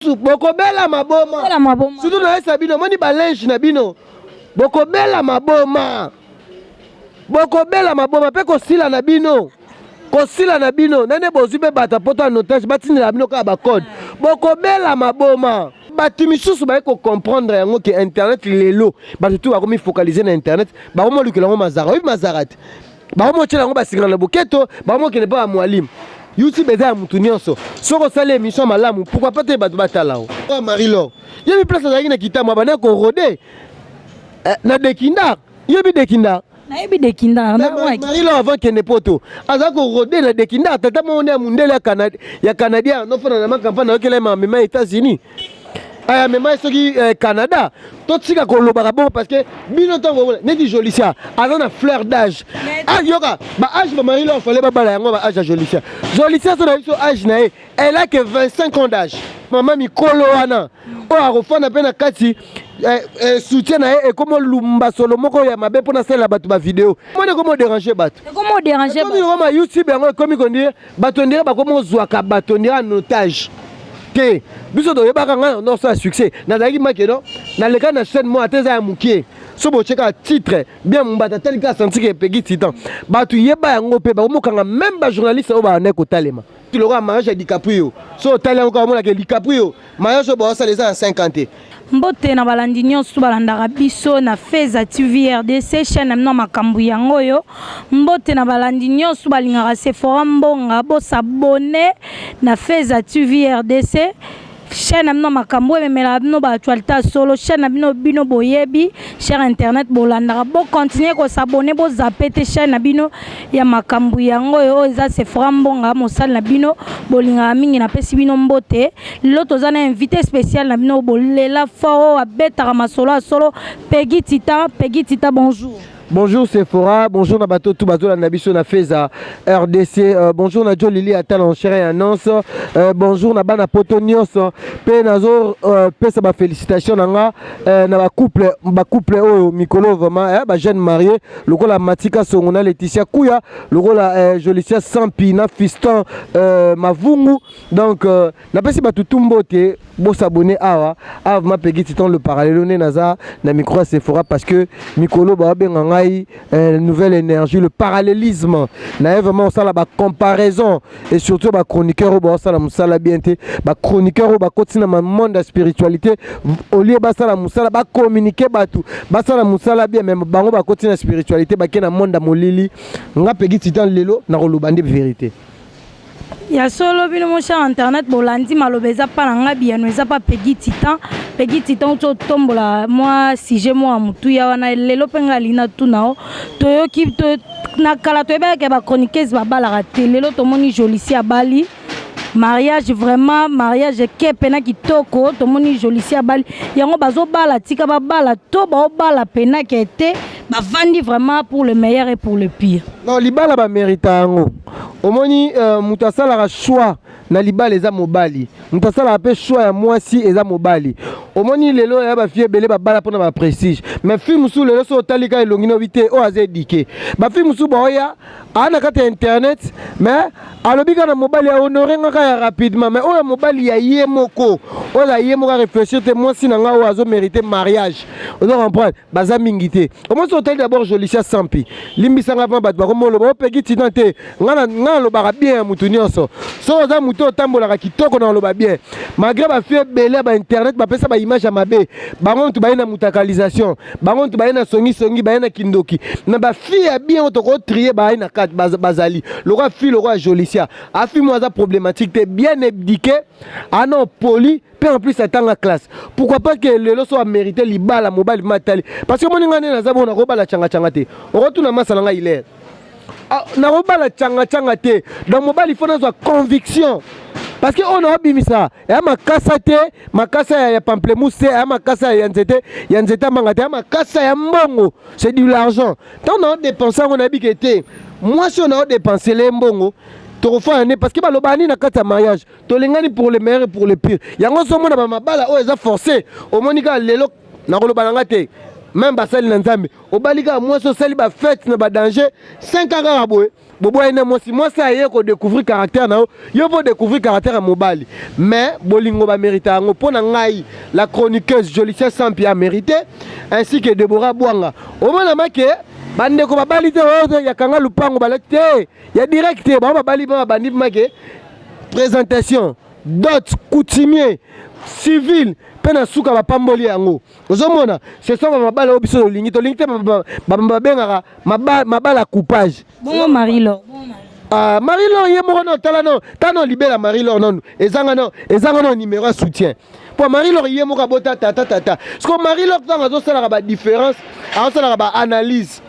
Bokobela maboma, surtout nayesa bino, omoni balinge na bino, bokobela maboma, bokobela maboma mpe kosila na bino, kosila na bino nene. Bozwi mpe bato ya poto ya notage, batindela bino kaka bacode, bokobela maboma. Bato misusu baye kocomprendre yango ke internet lelo, bato tu bakomi focaliser na internet, bakomolukela yango mazara. Oyebi mazara te, bakomotyela yango basinga na boketo, bakomokende mpo ya mwalimu. YouTube eza ya mutu nyonso. Soki osali émission malamu, pourquoi pas te bato batala o Marie Lor? Yebi place azalaki na kitambo, abandaki korôder na Dekindar. Yebi Dekindar? Nayebi Dekindar. Marie Lor, avant kende poto, aza korôder na Dekindar. Tata moko nde ya mundele ya Canadien, nofanda na makampagne, nayokela mamema États-Unis, aya mema soki Canada. Totika kolobaka bongo, parce que bino ntango neti Jolicia aza na fleur d'âge, yoka baâge ba Marie Lor fale babala yango, baâge ya Jolicia. Jolicia so na biso, âge na ye, elle a que 25 ans d'âge. Mama mikolo wana oyo akofanda mpe na kati, soutien na ye ekoma olumba solo moko ya mabe mpona asalela bato bavideo. Moni ekoma odéranger bato. Ekoma odéranger. Ekoma YouTube yango ekomi kondire bato, ndire bakoma ozwaka bato ndire en otage te. Biso toyebaka, ngai na osala succès, nazalaki makeno, naleka na chaîne moko, ata eza ya mokie, so botyeka titre bien, mbata atali kaka santike epegi titan, bato yeba yango mpe bakomokanga. Même bajournaliste oyo babandaki kotalema lokola mariage ya DiCaprio, so otali yango kaka, omonaka DiCaprio, mariage oyo baosala eza na 50 te. Mbote na balandi nyonso balandaka biso na Feza TV RDC, chaîne na bino makambo yango oyo. Mbote na balandi nyonso balingaka Sephora Mbonga. Bos'abonner na Feza TV RDC, chaîne na bino makambo oyo ememelaka bino baactualité ya solo. Chaîne na bino, bino boyebi, cher internet, bolandaka, bocontinuer kos'abonner, bozapper te. Chaîne na bino ya makambo yango oyo, oyo eza Sephora Mbonga, mosali na bino bolingaka mingi. Napesi bino mbote. Lelo toza na invité spécial na bino bolela fort, oyo abetaka masolo ya solo, Peggy Titan. Peggy Titan, bonjour. Bonjour Sephora, bonjour na bato tout bazolanda biso na Feza RDC, bonjour na Jolili ata na enchère annonce, bonjour na bana poto nyonso pe nazo pesa ba félicitation na nga na ba couple, ba couple oyo mikolo vraiment ba jeune marié lokola Matika Songo na Laetitia Kuya, lokola Jolicia Sampi na Fiston Mavungu. Donc napesi bato tu mbote. Bos'abonner awa awa vraiment. Peggy Titan le parallèle nde naza na micro ya Sephora, parce que mikolo babenga ngai nouvelle énergie, le parallélisme na ye. Vraiment osala bacomparaison et surtout bachroniqueur oyo baosala mosala bien te, bachroniqueur oyo bakoti na monde ya spiritualité au lieu basala mosala, bacommuniquer bato, basala mosala bien, mais bango bakoti na spiritualité, bake na monde ya molili. Nga Peggy Titan lelo nakoloba nde vérité. Ya solo, bino mo cher internet bolandi maloba eza mpa na nga, biyano eza mpa Peggy Titan. Peggy Titan, oti otombola mwa sujet mwa ya motuya wana. Lelo mpe nga alingi natuna o toyoki na kala, toyebaka bachroniqueuse babalaka te. Lelo tomoni Jolici abali, mariage vraiment, mariage eke pena kitoko. Tomoni Jolici abali, yango bazobala, tika babala to baobala pena ke te, bavandi vraiment pour le meilleur et pour le pire. Non, libala bamérita yango. Omoni, moto asalaka choix na libala eza mobali, moto asalaka mpe choix ya mwasi eza mobali. Omoni lelo ya bafille ebele babala mpona baprestige, mais fille mosusu lelo so otali kaka elongi nobi te oyo aza éduquée. Bafille mosusu baoya aa na kati ya internet, mais alobi kaka na mobali ya honore ngaka ya rapidement, mais oyo mobali ya ye moko, oyo ya ye moko aréfléchir te, mwasi na nga oyo azomérite mariage, ozo comprendre, baza mingi te. Omoni, so otali d'abord Jolicia Sampi, limbisanga mpa bato bakomoloba opeki tina te. Nga nalobaka bien ya mutu nyonso. So oza motu otambolaka kitoko, na oloba bien, malgré bafille ebele ya bainternet bapesa baimage ya mabe. Bango mutu baye na mutakalisation, bango mutu baye na songisongi, baye na kindoki. Na bafille ya bien oyo tokotrier, baye na kati, bazali lokola fille lokola Jolicia, afille mo aza problématique te, bien éduqué, ana poli mpe en plus atanga classe. Pourquoi pas ke lelo so amérité libala, mobali matali? Parce que omoni ngai nde naza bongo, nakobala cangacanga te. Okotuna masa na ngai ilere, nakobala cangacanga te. Donc mobali fo nazwa conviction, parce que oyo naobimisa eya makasa te, makasa ya pamplemousse te, eya makasa ya nzete ya manga te, eya makasa ya mbongo, c'est de l'argent. Ntango naodépenser yango, nayebi ke te, mwasi oyo naodépensele mbongo, tokofanda nde, parce que balobaka nini na kati ya mariage? Tolingani pour le meilleur et pour le pire. Yango ozomona bamabala oyo eza forcé. Omoni kaka lelo, nakoloba na nga te, même basali na Nzambe, obali kaka mwasi, osali bafête na badanger 5 ans kaka boye. Boboyani na mwasi, mwasi aye kodécouvrir caractère na yo, yo mpo découvrir caractère ya mobali. Mais bolingo bamérite yango. Mpo na ngai, la chroniqueuse Jolicia Sampi a mérité, ainsi que Deborah Bwanga. Omona make bandeko babali te, oyo yakanga lupango balati te ya direct te. Bango babali mpe babandi make présentation, dot, coutumier, civil, mpe na suka bapamboli yango. Ozomona, ce sont bamabala oyo biso tolingi, tolingi te babengaka mabala coupage. Bongo Marie Laure? Ah, Marie Laure ye moko no, tala no, tala no, libela Marie Laure nanu ezanga no, ezanga no numéro ya soutien, po Marie Laure ye moko abota tata tata. Parce Marie Laure, ntango azosalaka badifférence, azosalaka baanalyse,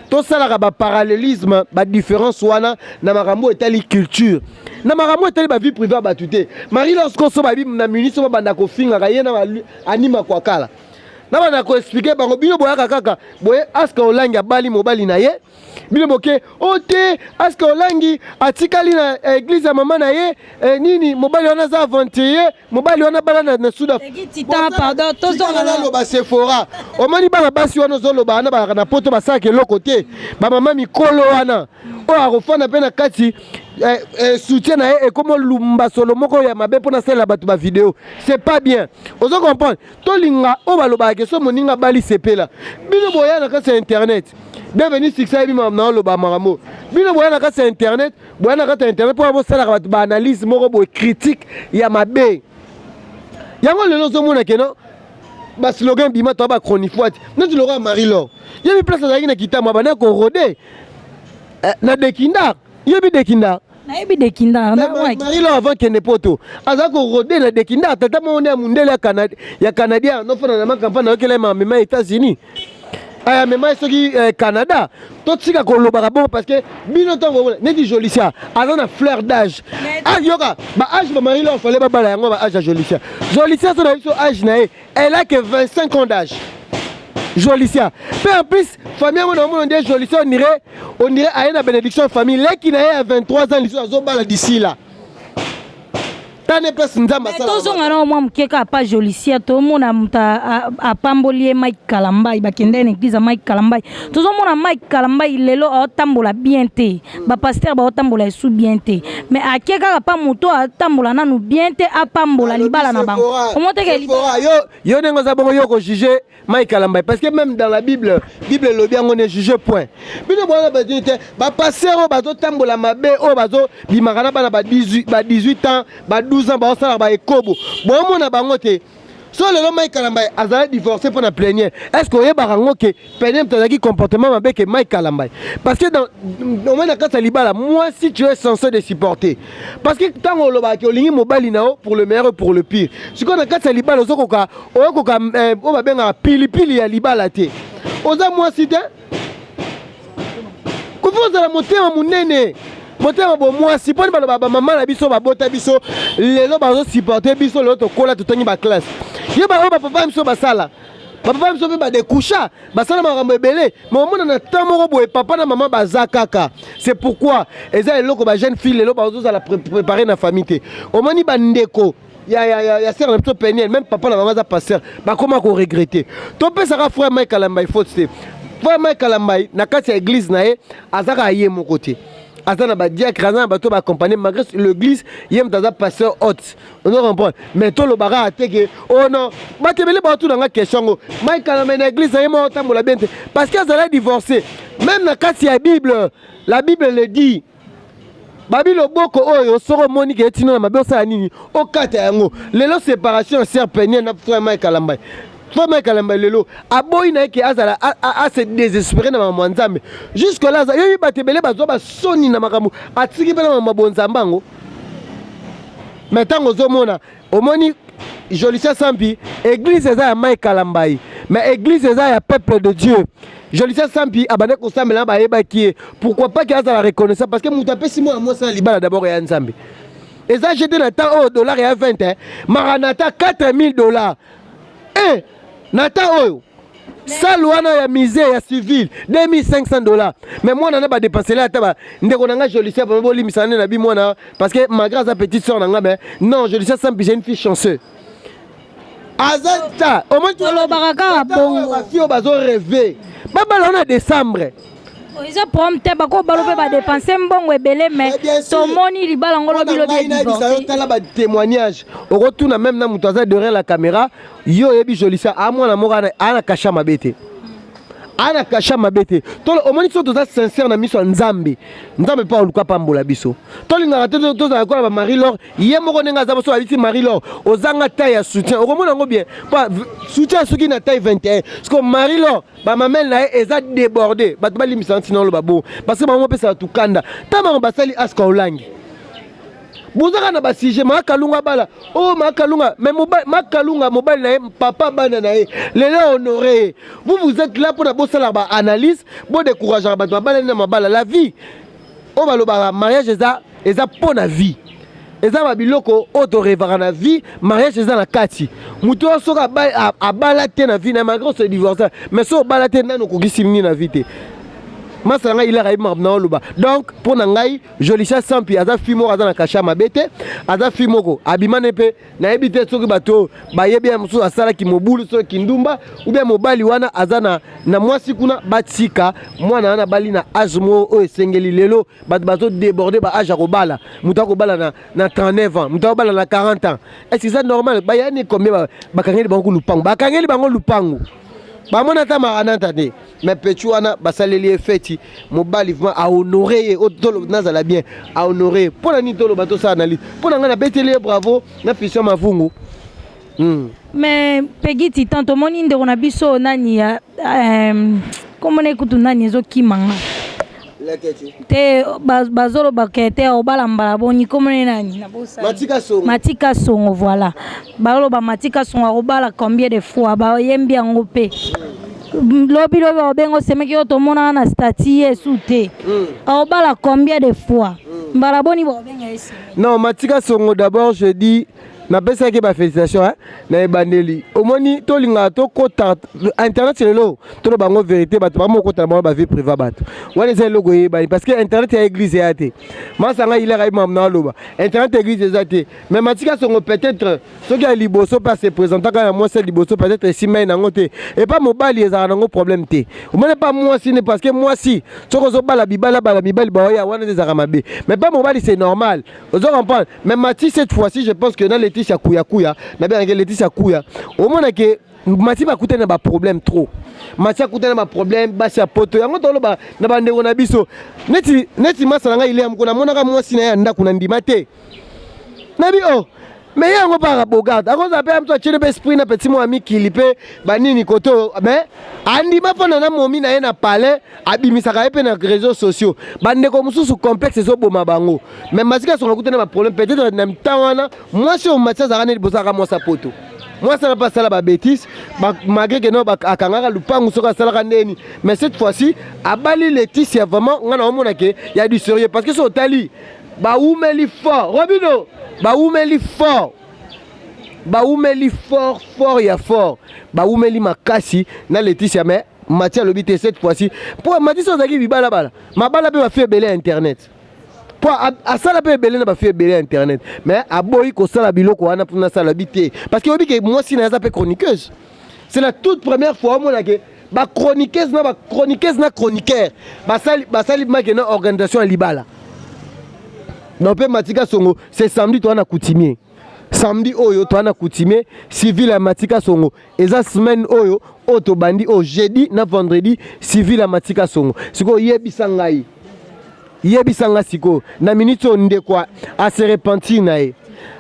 tosalaka baparallélisme, badifférence wana na makambo etali culture, na makambo etali bavie privée ya bato te. Marie Laure sikoyo, so babi na ministre, babanda kofingaka ye na anima kwakala na banda koexpliquer bango. Bino boyaka kaka boye, aska olangi abali mobali na ye, bino boke o te, aska olangi atikali na église ya mama na ye, nini, mobali wana aza aventurier, mobali wana bala na Sud. Naloba Sephora, omoni bana basi wana ozoloba wana balaka na Poto, basalaka eloko te. Bamama mikolo wana oyo akofanda mpe na kati soutien na ye ekoma olumba solo moko ya mabe mpona asalela bato bavideo, c'est pas bien. Ozo comprendre? Tolinga oyo balobaka ke so moninga bali sepela. Bino boya na kati ya internet, Bienvenu Succès ayebi na oloba makambo. Bino boya na kati ya internet, boya na kati ya internet mpo bosalaka bato baanalyse moko boye critique ya mabe. Yango lelo ozomona keno baslogan bima to bachronifoite neti lokola Marie Laure. Yebi place azalaki na kitambo, abandaki korôder na Dekindar. Yebi Dekindar? Nayebi Dekindar. Marie Laure, avant kende Poto, aza korôder na Dekindar. Tata moko nde ya mundele ya Canadien nofanda na makampa, nayokela ye mamema États-Unis, aya mema soki Canada. Totika kolobaka bongo, parce que bino ntango omona neti Jolicia aza na fleur d'âge. Ah, yoka baâge ba Marie Laure fale babala yango, baâge ya Jolicia. Jolicia so na biso, âge na ye, elle a que 25 ans d'âge, Jolicia. Mpe en plus famille yango naomona nde Jolicia, on dirait aye na bénédiction. Famille leki na ye ya 23 ans lisusu azobala d'ici là tane place Nzambe. Tozonga na mwa moke kaka pa Jolicia. Tomona moto apamboli ye, Mike Kalambai. Bakende na église ya Mike Kalambai. Tozomona Mike Kalambai lelo aotambola bien te, bapasteur baotambola esu bien te, mais ake kaka pa moto atambola nanu bien te, apambola libala na bango. Omoteke. Yo ndenge oza bongo, yo kojuge Mike Kalambai? Parce que même dans la Bible, Bible elobi yango: ne juge point. Bino bwana bazwi te bapasteur oyo bazotambola mabe, oyo bazobimaka na bana ba 18 ans, ba 12 ans, baosalaka baekobo, boomona bango te. So lelo Mike Kalambai azali divorcé mpo na plénière, est ce que oyebaka yango ke plénière moto azalaki comportement mabe ke Mike Kalambai? Parce que dans omoi na kati ya libala, mwasi, tu es censé de supporter, parce que ntango olobaka ke olingi mobali na yo pour le meilleur et pour le pire, sikoyo na kati ya libala ozokoka, oyokoka oyo babengaka pilipili ya libala te. Oza mwasi te, kofi ozala motema monene, motema bomwasi, mponi baloba bamama na biso babota biso, lelo bazosupporte biso, lelo tokola, totangi baclasse. Ye baoyo bapapa biso basala, bapapa biso mpe badekusha, basala makambo ebele, ma omona na temps moko boye papa na mama baza kaka. C'est pourquoi eza eloko bajeune fille lelo bazozala préparé na famille te. Omoni bandeko ya sœur na biso Peniel, même papa na bango aza pasteur, bakoma koregretter. Topesaka frère Mike Kalambai faute te. Frère Mike Kalambai na kati ya église na ye azaka ye moko te, aza na badiacre, aza na bato baaccompagne. Malgré l'église, ye moto aza pasteur haute, on comprendre. Mais tolobaka te ke oh non, bato ebele baotuna question yango: Mike Kalambai na église na ye moko otambola bien te parce que azala divorcé. Même na kati ya Bible, la Bible le dit, babi loboko oyo soki omoni ke etina na mabe, osala nini? Okata yango. Lelo séparation ya sœur Peniel na frère Mike Kalambai, frère Mike Kalambai lelo aboyi na ye ke azala ase désespéré na makambo ya Nzambe. Jusque là yoyebi bato ebele bazwa basoni na makambo atiki mpe na makambo ya bonzambe yango. Mais ntango ozomona, omoni Jolicia Sampi, église eza ya Mike Kalambai, mais église eza ya peuple de Dieu. Jolicia Sampi abandaki kosambela na bayebaki ye, pourquoi pas ke azala reconnaissant? Parce que moto apesi mwana mwasi na libala d'abord ya Nzambe. Eza jete na temps oyo dollar ya 20, maranata 4000 $, e na temps oyo salle wana ya musée ya civil 2500 $. Mais mwana na badépensele ata ndeko na nga Jolicia, vraiment bolimbisa nde na bi mwana, parce que malgré aza petite sœur na nga, mais non, Jolicia Sampi, j'ai une fille chanceuse, aza ta. Olobaka kaka bongo. Bafille oyo bazorêver babala wana décembre. Eza problème te, bakobala mpe badépenser mbongo ebele, mais tomoni libala ngo lobi lobi. Nayebisa yo, tala batémoignage, okotuna même na moto aza derrière la caméra. Yo oyebi Jolisia, amwana moko ana kasha mabe te, ana kasha mabe te. Tolo omoni, so toza sincère na miso ya Nzambe, Nzambe mpe aluka pambola biso. Tolingaka te tozala kola ba Marie Lor ye moko ndenge aza. Boso babiti Marie Lor ozanga taille ya soutien, okomona yango bien po soutien soki na taille 21, parce que Marie Lor, bamamele na ye eza débordé. Bato balimbisa ntina oloba bon, parce que bango bapesaka tukanda ntango bango basali aska olangi. Bozaka na basujet Makalunga bala oyo, oh, Makalunga, mais Makalunga mobali na ye, papa bana na ye, lelo honoré ye. Vous, vous êtes là mpona bosalaka baanalyse, bodécourageaka bato babalani na mabala. La vie oyo balobaka mariage eza mpo na vie, eza babiloko oyo torêvaka na vie. Mariage eza na kati. Moto oyo soki abala te na vie na, malgré ose divorce, mais soki obala te, nani okokisi nini na vie te. Masala ngai ilaka yebi makambo na oloba. Donc mpo na ngai, Jolicia Sampi aza fille moko aza na kasha mabe te, aza fille moko abimane mpe nayebi te soki bato bayebi ya mosusu asalaki mobulu, soki kindumba ou bien mobali wana aza na mwasi kuna. Batika mwana wana, bali na âge moko oyo esengeli. Lelo bato bazodéborder ba âge ya kobala. Moto akobala na 39 ans, moto akobala na 40 ans, est ce que eza normal? Bayani combien bakangeli bango lupango, bakangeli bango lupango, bamona ata maranata te. Mais petit wana basaleli ye feti, mobali vraiment ahonorer ye. Nazala bien, ahonorer ye. Mpo na nini toloba, tosala analyse? Mpo na ngai, nabeteli ye bravo na Fission Mavungu. Mais Pegi Titan, tomoni ndeko na biso nani ya komona ekutu nani ezokimanga te, bazolobaka te obala mbala boni, komona nani? Matika Songo. Matika Songo, voilà. Baloba Matika Songo akobala combien de fois, bayembi yango mpe lobi lobi babenga osemeki oyo tomonaka na statut yesu te. Akobala combien de fois, mbala boni baobenga ye semeki? Non, Matika Songo, d'abord je dis, napesaki bafélicitation na ebandeli. Omoni, tolingaka tokota internet lelo, toloba bango vérité. Bato bamokota na bango bavie privée, bato wana eza eloko eyebani, parce que internet ya église eya te. Masanga ilaka ye mamu na aloba internet église eza te. Mais Matika Songo, peut-être soki ya liboso mpe ase présentaka ya mwasi ya liboso, peut-être esimba ye nango te. Epa mobali ezalaka nango problème te, omoni epa mwasi ne, parce que mwasi soki ozobala bibalabala, mibali baoya wana nde ezalaka mabe, mais pa mobali c'est normal, ozo comprendre. Mais Mati, cette fois-ci, je pense que na Leticia Kuyakuya, nabengaki Leticia Kuya, omonake Mati bakutani na baproblème trop. Mati akutani na baproblème basi ya poto. Yango toloba na bandeko na biso neti masa na ngai ilia moko, namonaka mwasi na ye ya ndako na ndima te, nabi o mais ye yango mpaka bogarde akozala mpe moto atieli mpe esprit na petit mwa mikili mpe banini kote oyo, mais andima mpona na momi na ye na palais, abimisaka ye mpe na réseaux sociaux. Bandeko mosusu complexe ezoboma bango. Mais Masika Songa akutani na baproblème, peut-être na ntango wana mwasi oyo Mati azalaka nde liboso, azalaka mwasi ya poto. Mwasi wana mpe asala babêtises, malgré que no akangaka lupangu soki asalaka ndeni. Mais cette fois-ci abali Leticia, vraiment ngai naomona ke ya du sérieux, parce que so otali baumeli fort, Robino, baumeli fort, baumeli fort fort ya fort, baumeli makasi na Leticia. Mais Mati alobi te cette fois-ci, mpo Mati so azalaki bibalabala mabala mpe bafille ebele ya internet, mpo asala mpe ebele na bafille ebele ya internet, mais aboyi kosala biloko wana mpona asala bi te, parce que oyebi ke mwasi na ye aza mpe chroniqueuse. C'est la toute première fois omona ke bachroniqueuse na bachroniqueuse na chroniqueur basali make na organisation ya libala. Donc mpe Matika Songo, c'est samedi, toza na coutumier samedi oyo, toza na coutumier civil ya Matika Songo. Eza semaine oyo tobandi oyo, jeudi na vendredi, civil ya Matika Songo. Sikoyo yebisa ngai, yebisa nga sikoyo na minute oyo, ndeko ase repentir na ye,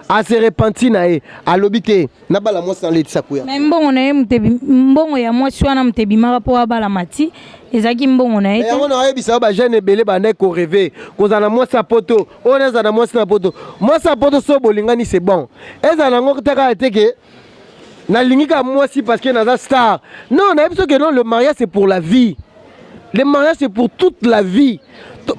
ase repentir na ye, alobi te nabala mwasi na Letisa Kuya. Mais mbongo na ye, mbongo ya mwasi wana moto ebimaka mpo abala Mati, ezalaki mbongo na ye te. Yango na oyebisa yo, bajeune ebele bandaki korêver kozala na mwasi ya poto oyo, nazala na mwasi na poto. Mwasi ya poto, so bolingani, c'est bon. Ezala nango te kaka te ke nalingi kaka mwasi parce que naza star. Non, nayebi soki non, le mariage c'est pour la vie, le mariage c'est pour toute la vie.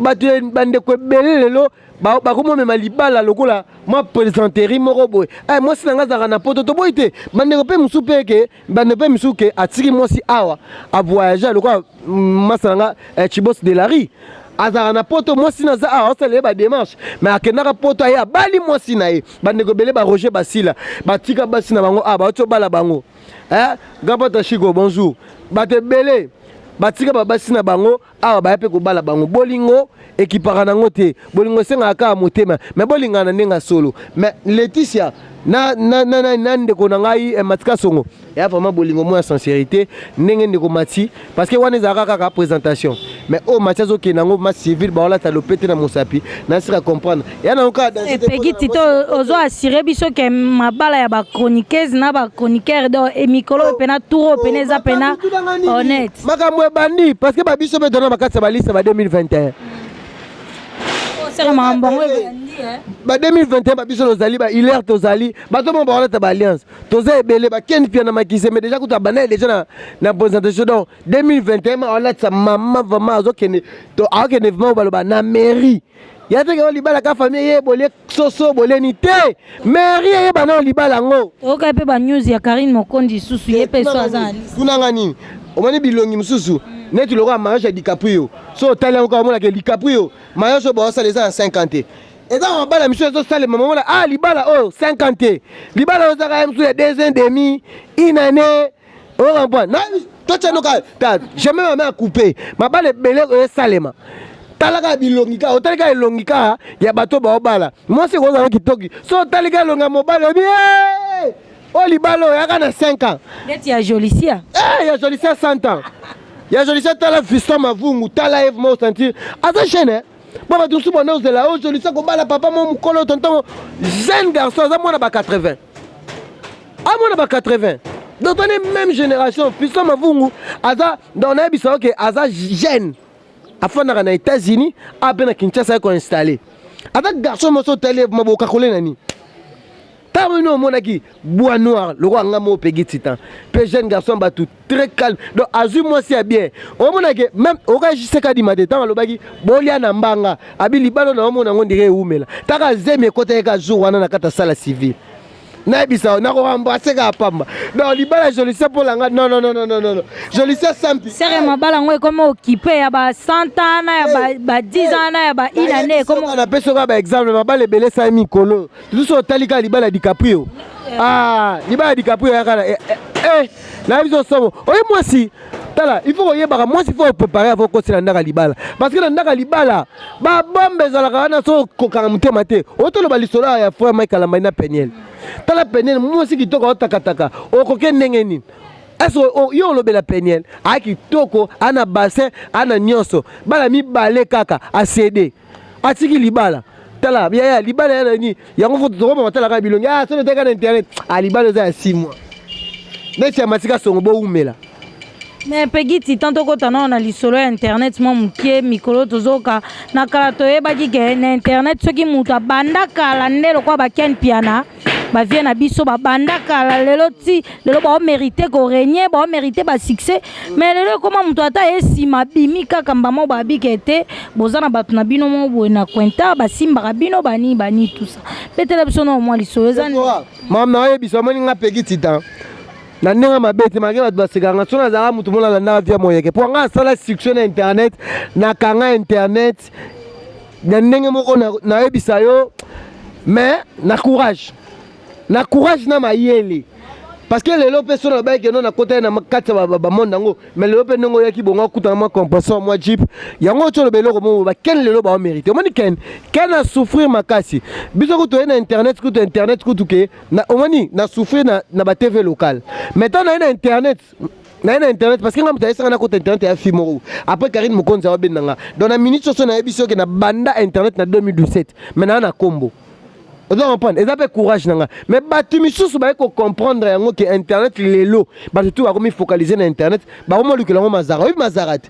Bato, bandeko ebele lelo bakomomema libala lokola mwa plaisanterie moko boye. Mwasi na ngai azalaka na poto, toboyi te. Bandeko mpe mosusu mpe ke bandeko mpe mosusu ke atiki mwasi awa, avoyage lokola masa na nga Chibos de la Rie, azalaka na poto, mwasi naza awa, asala ye badémarche, mais akendaka poto, aye abali mwasi na ye. Bandeko ebele, baroger Basila, batika basi na bango awa, bauti obala bango. Grand pata Chiko, bonjour. Bato ebele. Batika babasi na bango awa, baya mpe kobala bango. Bolingo ekipaka nango te, bolingo esengaka kaka motema, mais bolingana na ndenge ya solo. Mais Leticia na ndeko na ngai Matika Songo, eya vraiment bolingo moko ya sincérité ndenge ndeko Mati, parce que wana ezalaka kaka présentation. Mais oyo Mati azokende yango ma civile, baolata lopete na mosapi, nasika comprendre eya nango kaka. Peggy Tito, ozo assurer biso ke mabala ya bachroniqueuse na bachroniqueur, donc mikolo oyo pena, tour oyo pena, eza pena honnête? Makambo ebandi, parce que babiso mpe tona bakati ya baliste ba 2021. Osala makambo yango ebandi. Ba 2021, babiso tozali ba hilaire, tozali bato mo baolata baalliance, toza ebele, bakende pia na makise. Mais déjà kutu abanda déjà na présentation. Donc 2021 ma aolatisa mama vraiment, azokende, aokende vraiment, baloba na mairie ya teke oyo libala ka famille ye bolie soso boleni te, mairie eyeba na libala yango. Toyoka mpe banews ya Karine Mokondi lisusu, ye mpe so aza na liste. Kunanga nini? Omoni bilongi mosusu neti lokola mariage ya DiCaprio. So otali yango kaka, omonaka DiCaprio, mariage oyo baosala eza na 50 te. Eza mabala misusu ezosalema, momona ah, libala oyo 50 te, libala oyo ezaka ye mosusu ya 2 ans demi, une année, ocomprendre? Totia kaka ta jamais mama ya coupe. Mabala ebele oyo esalema, tala kaka bilongi, kaka otali kaka elongi kaka ya bato baobala. Mwasi ekozala kitoki, so otali kaka elongi ya mobali, oyebi oyo libala oyo yaka na 5 ans. Neti ya Jolicia. Ya Jolicia, 100 ans ya Jolicia. Tala Fiston Mavungu, tala Eve mo sentir aza jeune bo bato mosusu banda ozela oyo Jolicia kobala papa mo mokolo, tonton jeune garçon aza mwana ba 80, amona ba 80. Donc tone même génération. Fiston Mavungu aza, donc nayebisa oke aza jeune, afandaka na États-Unis, ape na Kinshasa ye koinstalle. Aza garçon moso otali maboka kole na nini. Ntango bino omonaki bois noir lokola nga mo Pegi Titan mpe jeune garçon, bato très calme. Donc azwi mwasi ya bien. Omonake même oka kadima te. Ntango alobaki bolia na mbanga, abi libala na omona yango ndire ewumela. Taka zemi ekotaki ka jour wana na kati ya sala civile, nayebisa nakoembrasser kaka pamba. Donc libala Jolicia, mpo na nga, non, non, non, non, non, non, Jolicia Sampi. Sere mabala yango ekomi okipe ya ba 100 ans na ya ba 10 ans na ya ba une année ekomi. Napesi oka baexemple, mabala ebele esali mikolo. Tusu otali kaka libala ya DiCaprio. Ah, libala ya DiCaprio yaka na nayebi so somo oye mwasi. Tala, il faut koyebaka mwasi, faut préparer avant okotela ndaka libala, parce que na ndaka libala babombe ezalaka wana. So kokanga motema te, otoloba lisolo ya frère Mike Alambani na Peniel. Tala Peniel, mwasi kitoko, aotakataka, okoke ndenge nini? Est yo olobela Peniel aya kitoko, ana bassin, ana nyonso, bana mibale, kaka acd atiki libala. Tala yaya, libala ya nani yango? Faut tokoma batalaka bilongi. Ah, soki oteka na internet, ah, libala eza ya 6 mois neti ya Matika Songo, bowumela. Mais Pegi Titan, tokota nao na lisolo ya internet mwa mokie. Mikolo tozoka na kala, toyebaki ke na internet soki moto abanda kala nde lokola baken piana, bavie na biso babanda kala, lelo ti lelo baomérite korégner, baomérite basuccès. Mais lelo ekóma moto ata ye nsima abimi kaka mbama, babike te, boza na bato na bino moko boye na kwenta, basimbaka bino bani bani, tout ça. Betela biso na mwa lisolo eza. Mama, nayebisa, omoni nga Pegi Titan, na ndenge mabe te, malgré bato basekanga, so nazalaka motu mona alandaka via moyeke, mpo nga asala succès na internet, nakanga internet na ndenge moko. Nayebisa yo, mais na courage, na courage na mayele, parce que lelo mpe so nalobaki keno nakota ye na kati ya bamonde yango. Mais lelo mpe ndenge oyaki bongo, akutana mwa compresseur, mwa jeep yango oti oloba eloko moko. Bakene lelo baomérite. Omoni ken, ken asouffrir makasi. Biso kutu oye na internet, kutu internet kutu ke omoni na souffrir na batv local. Mais ntango naye na internet, naye na internet parce que nga moto ayesanga nakota internet ya fi moko. Après Karine Mokonzi awabenga nga. Donc na minute soso nayebi soki na banda internet na 2017, mais naa na kombo, oza comprendre, eza mpe courage na nga. Mais bato misusu baye kocomprendre yango ke internet lelo, bato tu bakomi focaliser na internet, bakomi olukela yango mazara. Oyebi mazara te,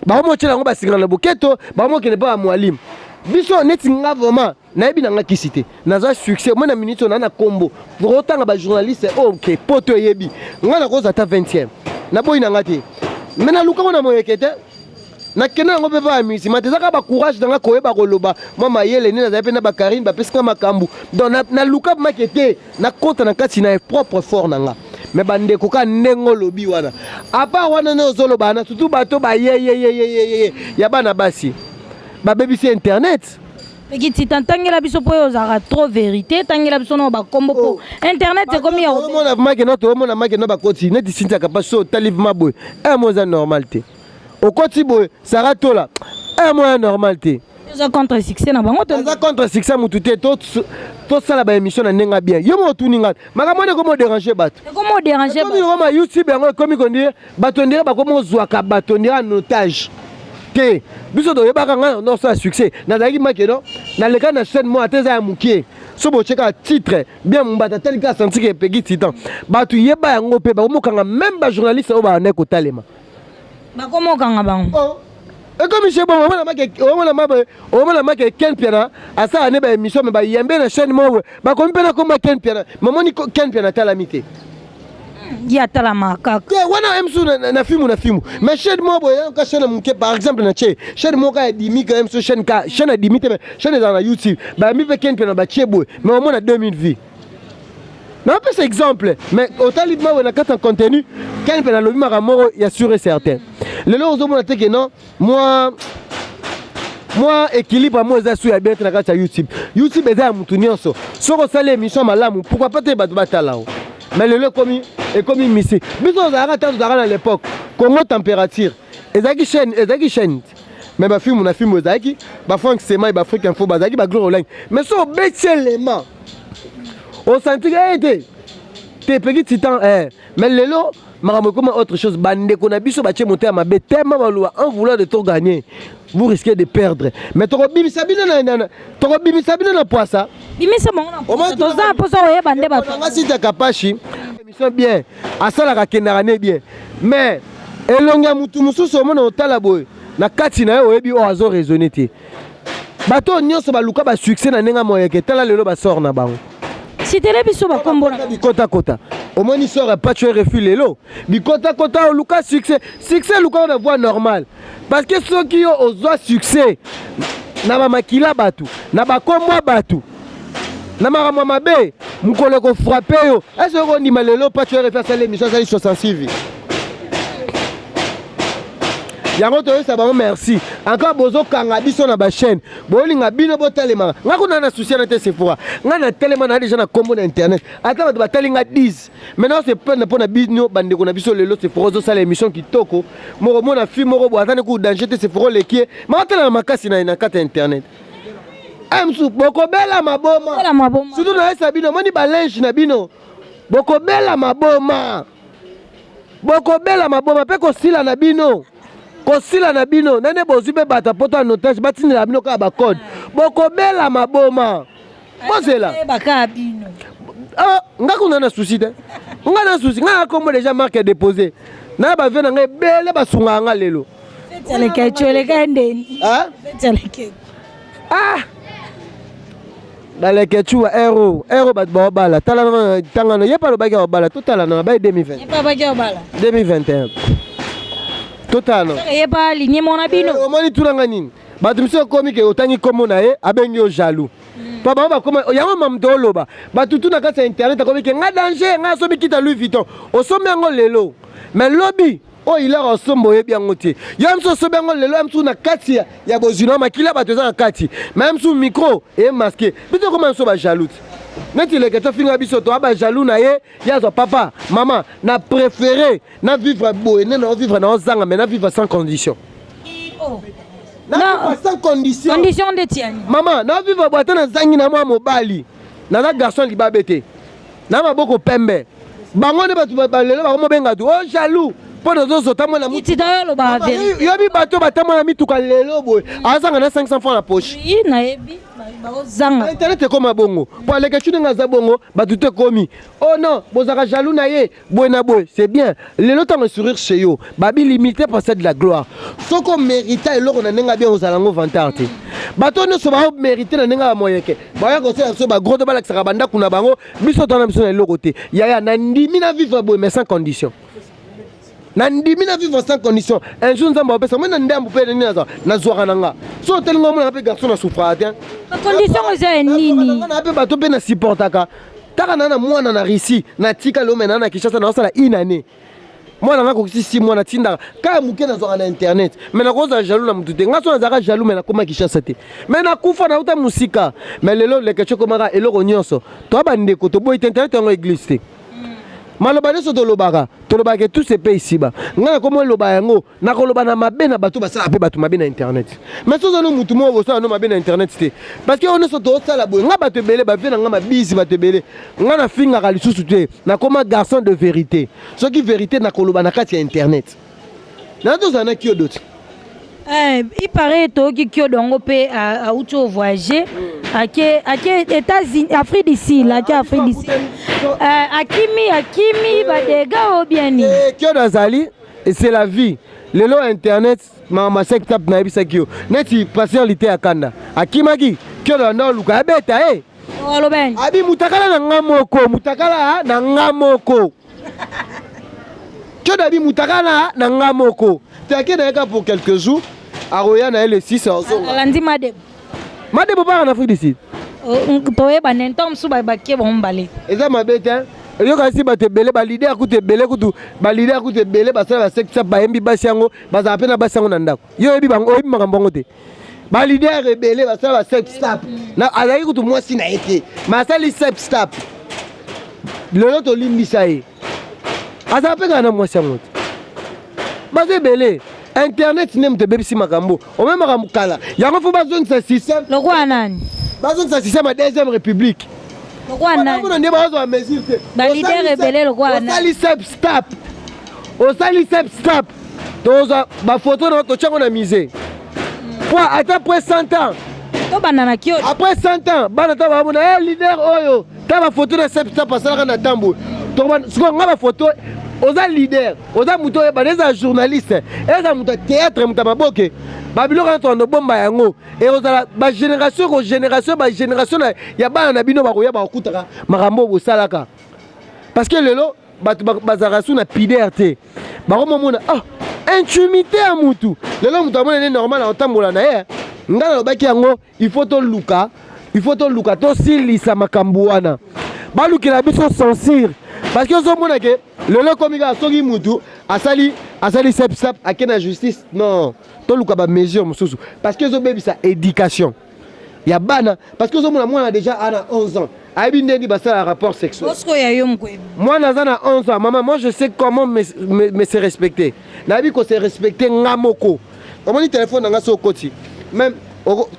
bakomi otyela yango basinga na boketo, bakomi okende mpa ya mwalimu. Biso neti nga vraiment nayebi na nga kisi te, nazwa succès moi na minute oyo, naa na kombo otanga bajournaliste oyo ke poto eyebi nga, nakozwa ata 20e, naboyi na nga te. Mais nalukango na moyeke te, nakende yango mpe pa ya musima te. Eza kaka bacourage na nga, koyeba koloba, mwa mayele nde nazali mpe na bakarine, bapesika makambo. Donc naluka make te, nakota na kati na propre fort na nga. Mais bandeko, kaka ndenge olobi wana, apart wana nde ozoloba wana, surtout bato bayeyeyeyeye ya bana basi babebisi internet. Pegi Titan, ntangela biso mpo oyo ozalaka trop vérité. Tangela biso na bakombo mpo internet ekomi ya Omona makeno, toomona makeno bakoti neti Sintiaka. Mpasi so otali vraimen boye, mo eza normal te. Okoti boye, Sara Tola un moyen normal te. Oza contre succès na bango to? Aza contre succès mutu te. Tosala ba émission na ndenge bien. Yo moko otuni nga makambo wana ekomi odéranger bato. Ekomi odéranger. Ekomi koma YouTube yango ekomi kondire bato, ondire bakomi ozwaka bato ondire en otage te. Biso toyebaka nga nosala succès, nazalaki makeno, naleka na chaîne moko ata eza ya mokie. So botie kaka titre bien, mbata tali kaka senti ke Peggy Titan, bato yeba yango mpe bakomokanga. Même bajournaliste oyo babandaki kotalema. Bakomokanga bango. Oh. Ekomi chez bongo, omona make Ken Piana asala ne baémission, me bayembe na chaîne moko, bakomi mpe na komba Ken Piana. Mamoni Ken Piana atalami te. Ye atalama kaka. Te, wana msu na filmu na filmu, mais chaîne moko boye ka chaîne moke, par exemple na tie chaîne moko ya dimi ka msu chaîne ka chaîne ya dimi te, mais chaîne ezala na YouTube, bayambi mpe Ken Piana, batie boye, mais omona 2000 vues. Napesa exemple, mais otali mawe na kati ya contenu, Ken mpe nalobi makambo moko ya sûr et certain. Lelo ozomona te ke non, mwa équilibre mo eza su ya bien te na kati ya YouTube. YouTube eza ya mutu nyonso. Soki osali émission malamu, pourquoi pas te bato batala o? Mais lelo ekomi misi. Biso ozalaka, ntango tozalaka na l'époque Congo Température ezalaki chaîne, ezalaki chaîne, mais bafilmu na filmu ezalaki, baFrank Semai, baAfrique Info bazalaki, bagloire olangi. Mais so obeti elema, osantiki eye te te Peggy Titan eh. Mais lelo makambo ekoma autre chose. Bandeko na biso batie motema mabe tellement baloba en voulant de trop gagner, vous risquez de perdre. Mais tokobimisa bino na tokobimisa bino na poisa. Bimisa bango na poisa, toza mposa koyeba nde bato. Nanga sita Kapashi, émission bien asalaka, akendaka ne bien, mais elongi ya mutu mosusu omona, otala boye na kati na ye, oyebi oyo azo raisonner te. Bato oyo nyonso baluka basuccès na ndenge ya moyeke, tala lelo basort na bango. Sitele biso bakombo na. Bikotakota, omoni sort ya Pacho RFI lelo. Bikotakota, oluka succès, succès eluka na voie normale, parce que soki yo ozwa succès na bamakila bato, na bakombo ya bato, na makambo ya mabe, mokolo ekofrapper yo. Ese okondima lelo Pacho RFI asali émission, asali 66 vues? Yango toyesa bango merci encore. Bozokanga biso na bachaîne, bolinga bino botalemaka. Nga kuna na souci na te, Sephora. Nga na telema na déjà na kombo na internet, ata bato batali nga 10. Maintenant c'est peine mpo na bino bandeko na biso. Lelo Sephora ozosala émission kitoko moko, mona fille moko boye aza ne ku danger te. Sephora oleki ye, maotala na makasi na ye na kati ya internet. Mosusu bokobela maboma. Bela maboma. Surtout nayesa bino, omoni balinge na bino, bokobela maboma, bokobela maboma mpe kosila na bino, kosila na bino nane. Bozwi mpe bato apoto ya notage, batindela bino kaka bacode, bokobela maboma, bozela. Baka bino. Ah, nga kuna na souci te, nga na souci, nga na kombo déjà marque déposé na bavie na ngai ebele basungaka nga lelo. Feti eleka ndeni. Ah? Feti aleke. Ah, baleke ba ero ero, bato baobala, tala ntangano ye mpe alobaki aobala. Totala na bai 2020. Ye mpe abaki obala. 2021, totala na. Ye mpe alingi mona bino. Omoni, tunanga nini, bato mosusu ekomi ke otangi nkombo na ye, abengi yo jaloux, mpo bango bakoma yango. Mamuto oloba bato tu na kati ya internet akomi ke nga danger, nga asombi kita Louis Vuitton. Osombi yango lelo, mais lobi oyo ilaka osomba, oyebi yango te. Yo mosusu osombi yango lelo, ya mosusu na kati ya bozwi na makila bato eza na kati, mais ya mosusu micro emasquer. Biso okoma biso bajaloux te, neti leke tofinga biso, toa bajaloux na ye. Ye azwa papa mama na préféré na vivre boye nde na vivre na ozanga, mais na vivre sans condition. Oh. Na vivre sans condition. Condition ndeti yani? Mama, na vivre boye, ata nazangi na mwa mobali, naza garçon libabe te, na maboko pembe. Bango nde bato balelo bakomobenga tu o jaloux mpo nazozota mwana. Tita oyo olobaka vérité. Yobi bato batambola mituka lelo boye, azanga na 500 francs na poche. Oui, nayebi bakozanga. Internet ekoma bongo po aleka ndenge aza bongo, bato te ekomi oh non, bozalaka jaloux na ye boye na boye. C'est bien, lelo ntango sourire chez yo, babi limité possède la gloire. Soki omérita eloko na ndenge bien, ozala yango vantard te. Bato nyonso baomérite na ndenge ya moyeke, baya kosala biso bagros to balakisaka bandako na bango. Biso twana biso na eloko te. Yaya, nandimi na vivre boye, mais sans condition. Nandimi na vivre sans condition. Un jour Nzambe apesa moi na ndambu mpe nini, nazwa nazwaka na nga. So otelinga, omonaka mpe garçon na souffraka te. Bacondition eza ya nini? Na mpe bato mpe na supportaka kaka na mwana na Russie, natika lelo, me na Kinshasa naosala une année. Mwana nga kokisi 6 mois, natindaka kaka moke nazwaka na internet, mais nakozala jaloux na motu te. Nga so nazalaka jaloux, mais nakóma Kinshasa te, mais nakufa nauta mosika. Mais lelo leketio ekomaka eloko nyonso. Toya bandeko, toboyi te internet yango église te. Maloba nyonso tolobaka, tolobaka tout se paye ici-bas. Ngai nakomi oloba yango, nakoloba na mabe na bato basala mpe bato mabe na internet. Mais soza no mutu moko bosala no mabe na internet te, parce que oyo nyonso tozosala boye, ngai bato ebele bavie na ngai mabisi, bato ebele ngai nafingaka lisusu te. Nakoma garçon de vérité. Soki vérité, nakoloba na kati ya internet. Na tozala na Kiodo te. Il paraît toyoki Kiodo yango mpe auti ovoyage, ake États-Unis, Afrique du Sud, ake Afrique du Sud, akimi badégâts oyo bien nini. Kiodo azali, c'est la vie. Lelo internet, makambo sextape, nayebisaki yo neti pasteur Lite ya kanda akimaki. Kiodo anda oluka abeta ye. Alobani. Abi mutakala na nga moko, mutakala na nga moko. Kiodo abi mutakala na nga moko te. Ake na ye kaka pour quelques jours, akoya na ye le 6, azonga. Alandi Madebo. Madebo baka na Afrique du Sud. Toyeba ne ntango mosusu bakie bango mibale. Eza mabe te. Eyokasi bato ebele, baleader kutu ebele, kutu baleader kutu ebele basala basextape, bayembi basi yango, bazala mpe na basi yango na ndako. Yo oyebi bango, oyebi makambo yango te. Baleader ebele basala basextape, azalaki kutu mwasi na ye te, ma asali sextape. Lelo tolimbisa ye, azala mpe kaka na mwasi yango te. Baza ebele. Internet nde moto ebebisi makambo ome makambo kala yango. Fo bazongisa système. Lokola nani? Bazongisa système ya deuxième république. Lokola nani? Mona nde bazwa mesure te. Baleader ebele lokola nani? Osali sextape, osali sextape, tozwa bafoto na totiango na musée po ata après 100 ans. Tobanda na Kiodo. Après 100 ans, bana ta bamona e leader oyo ta bafoto na sextape asalaka na ntambo. Sikoyo nga bafoto, oza leader, oza moto oyebana, eza journaliste, eza moto ya théâtre, moto ya maboke, babiloko wana tokanda obomba yango. Ekozala bagénération ko génération, bagénération ya bana na bino bakoya, bakokutaka makambo oyo bosalaka. Parce que lelo bato bazalaka su na pudeur te. Bakomomona ah intimité ya mutu. Lelo moto amona nde normal akotambola na ye. Ngai nalobaki yango, il faut toluka, il faut toluka tosilisa makambo wana, balukela biso censure. Parce que ozomona ke lelo ekomi kaka soki mutu asali sextape, ake na justice. Non, toluka bamesure mosusu, parce que ezobebisa éducation ya bana. Parce que ozomona mwana déjà ana 11 ans, ayebi ndenge basala rapport sexuel. Bosiko ya yo mokoyebi. Mwana aza na 11 ans. Mama, moi je sais comment me se respecter. Nayebi ko se respecter nga moko. Omoni telefone na nga, so okoti même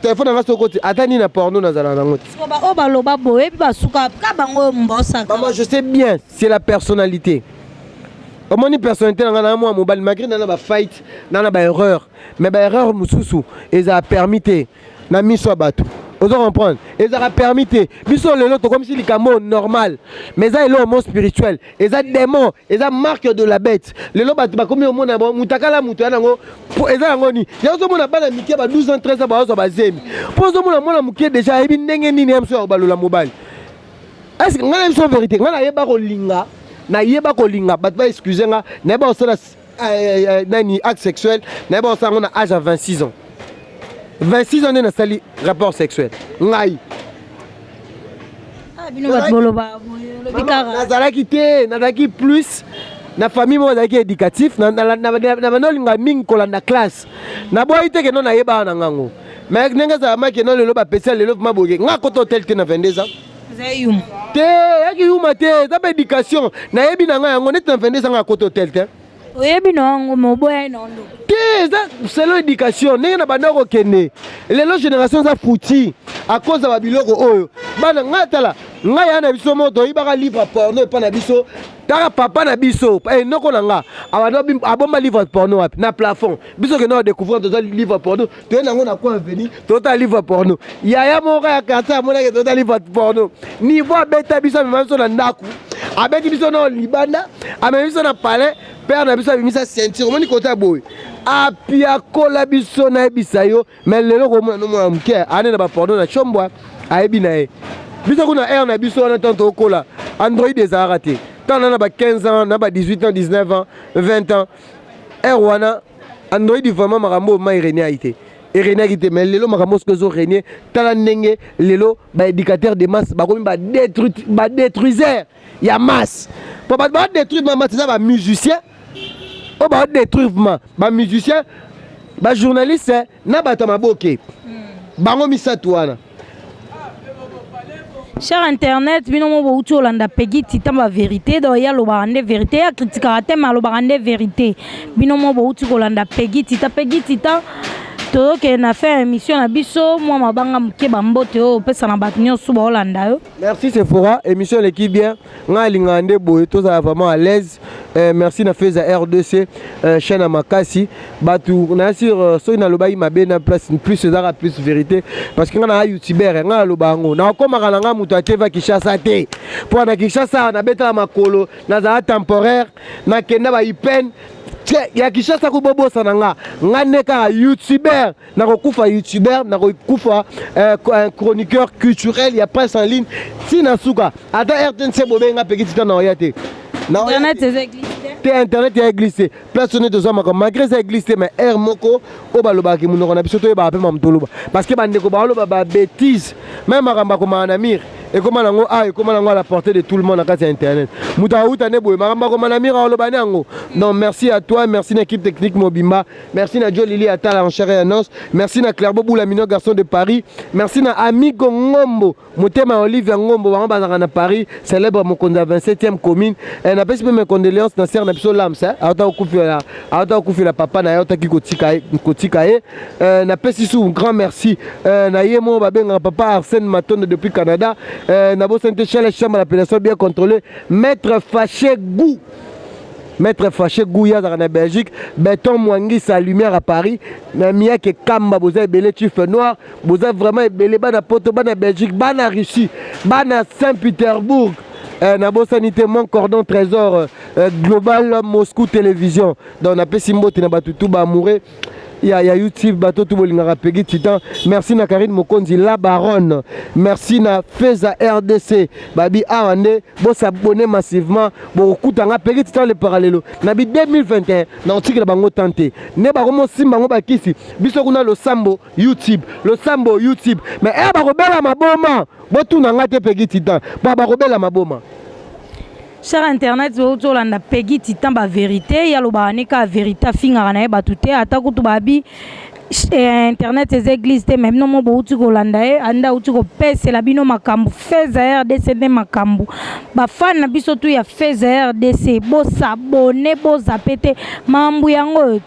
telefone na nga, so okoti ata nini na porno, nazala nango te. Siko oyo baloba boye, oyebi basuka ka bango oyo mbosaka. Mama, je sais bien, c'est la personnalité. Omoni personnalité na nga na mwa mobali, malgré na bafight na baerreur, mais baerreur mosusu ezala permis te na miso ya bato. Ozo comprendre? Ezalaka permis te. Biso lelo tokomisi likambo normal, mais eza eloko mo spirituel, eza démon, eza marque de la bête. Lelo bato bakomi omona mutakala moto ya nango eza yango nini. Ya ozomona bana mike ba 12 ans, 13 ans, bazozwa bazemi, mpo ozomona mwana moke déjà ayebi ndenge nini ya mosu ya kobalola mobali. Est ce que ngai na biso vérité, ngai nayeba kolinga, nayeba kolinga bato ba excuse nga, nayeba kosala nani, acte sexuel, nayeba kosala yango na âge ya 26 ans. 26 ans nde nasali rapport sexuel ngai. Bino bato boloba boye, olobi kaka. Nazalaki te, nazalaki plus na famille moko azalaki éducatif. Na bando olinga mingi kolanda classe. Naboyi te keno nayebaka na ngango, mais ndenge ezala maki no lelo bapesi ya lelo vraiment boye, nga kota hotel te na 22 ans. Eza yuma. Te, eyaki yuma te, eza mpe éducation. Nayebi na ngai yango neti na 22 ans nga kota hotel te. Oyebi na yango, ma oboyai na ndo. Te, eza selon éducation ndenge na banda kokende. Lelo génération eza foutu à cause ya babiloko oyo. Bana ngai, tala ngai ya na biso moko toyibaka livre porno epa na biso. Taka papa na biso, noko na nga abomba livre porno wapi? Na plafond. Biso kende découvrir, toza livre porno, toye nango na coin avenue, totala livre porno. Yaya moko ya quartier amonaki totala livre porno, niveau abeta biso, amema biso na ndako, abeti biso na libanda, amemi biso na palais. Père na biso abimisa ceinture, omoni kota boye, apiakola biso. Nayebisa yo, mais lelo komona no mwana moke ane na baporno na chombwa, ayebi na ye. Biso kuna aire na biso wana, ntango tokola, Android ezalaka te. Ntango na ba 15 ans, na ba 18 ans, 19 ans, 20 ans, aire wana Android vraiment makambo oyo ma erenie ayi te, eregnaki te. Mais lelo makambo soki ezoregne, tala ndenge lelo baéducateur de masse bakomi badétruiseur ya masse. Po bato badétruire ma masse eza bamusicien oyo badétruire ma bamusicien, bajournaliste na bato ya maboke, bango misato wana. Cher internaute, bino mo bouti olanda Peggy Titan ba vérité, donc ya alobaka nde vérité, ya critiquaka te, mais alobaka nde vérité. Bino mo bouti kolanda Peggy Titan. Peggy Titan, tozokende na fin émission na biso. Mwa mabanga moke, bambote oyo opesa na bato nyonso baolanda yo. Merci Sephora, émission eleki bien. Ngai alingaka nde boye, tozala vraiment à l'aise. Merci na Feza RDC, chaîne ya makasi. Bato na sur soki nalobaki mabe na place, plus ezaka plus vérité, parce que ngai na youtubeur, ngai naloba yango, nakomaka na ngai moto ateva Kinshasa te, mpo na Kinshasa nabetaka makolo, nazala temporaire, nakenda baipene ya Kinshasa kobobosana nga. Nga nde kaka youtubeur, nakokufa youtubeur, nakokufa un chroniqueur culturel ya presse en ligne ntina suka. Ata RTNC bobenga Peki Tita, na oya te. Internet eza église te. Internet ya église te. Place nde tozwa makambo, malgré eza église te, mais aire moko oyo balobaka monoko na biso, toyebaka mpe mamu toloba, parce que bandeko baoloba babêtise. Même makambo akomaka na mire, ekóma nango a ekóma nango à la portée de tout le monde na kati ya internet. Moto auta nde boye, makambo akoma na mire, aoloba nde yango. Donc merci à toi, merci na équipe technique mobimba, merci na Jo Lili Atala en chair et en os, merci na Clairbo Boula Mino, garçon de Paris, merci na Amigo Ngombo, motema ya Olivia Ngombo, bango bazalaka na Paris, célèbre mokonzi ya 27e commune. Napesi mpe mes condoléances na sœur na biso Lams, auta kokufela papa na ye, autaki kotika ye. Napesi su grand merci na ye moko babengaka papa Arsène Matondo depuis Canada. Nabosani te Charles Chambre, l'appellation bien contrôlée, maître Faché Gou, maître Faché Gouya azalaka na Belgique, Béton Mwangisa, lumière à Paris, na Miyake Kamba. Boza ebele, chief noir, boza vraiment ebele, bana Poto, bana Belgique, bana Russie, bana Saint-Pétersbourg. Nabosani te mon cordon trésor, Global Moscou Télévision. Donc napesi mbote na bato tu baamoureux ya YouTube, bato tu bolingaka Pegi Titan. Merci na Karine Mokonzi la baronne, merci na Feza RDC. Babi awa nde bosabone massivement, bokokutanga Pegi Titan le parallelo na bi 2021 na otikela bango tan te nde bakomosimba bango bakisi biso kuna. Losambo YouTube, losambo YouTube, mais e bakobela maboma, botuna nga te. Pegi Titan ba bakobela maboma. Cher internaute, ozolanda Pegi Titan, bavérité ye alobaka ne kaka vérité, afingaka na ye bato te. Ata kutu babi internet eza église te, mais bino mo bouti kolanda ye, ande auti kopesela bino makambo. Feza RDC nde makambo. Bafani na biso tu ya Feza RDC, bosabone, bozape te makambo yango oyo.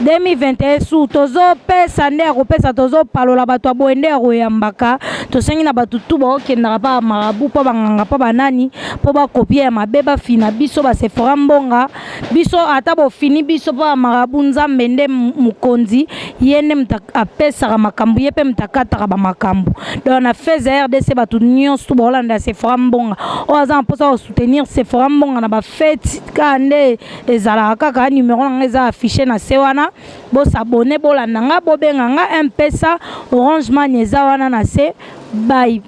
2021 su tozopesa nde ya kopesa, tozopalola bato ya boye nde ya koyambaka. Tosengi na bato tu baokendaka mpa bamarabu, mpo banganga, mpo banani, mpo bakopie ya mabe, bafina biso basefora mbonga biso. Ata bofini biso mpo bamarabu, Nzambe nde mokonzi, ye nde moto apesaka makambo, ye mpe moto akataka bamakambo. Donc na Feza RDC, bato nyonso baolanda Sefora Mbonga, oyo aza na mposa kosoutenir Sefora Mbonga na bafete kaka nde ezalaka kaka, numero na nga eza affiché na se wana. Bosabone, bolanda nga, bobenga nga, Mpesa, Orange Money eza wana na se. Bye.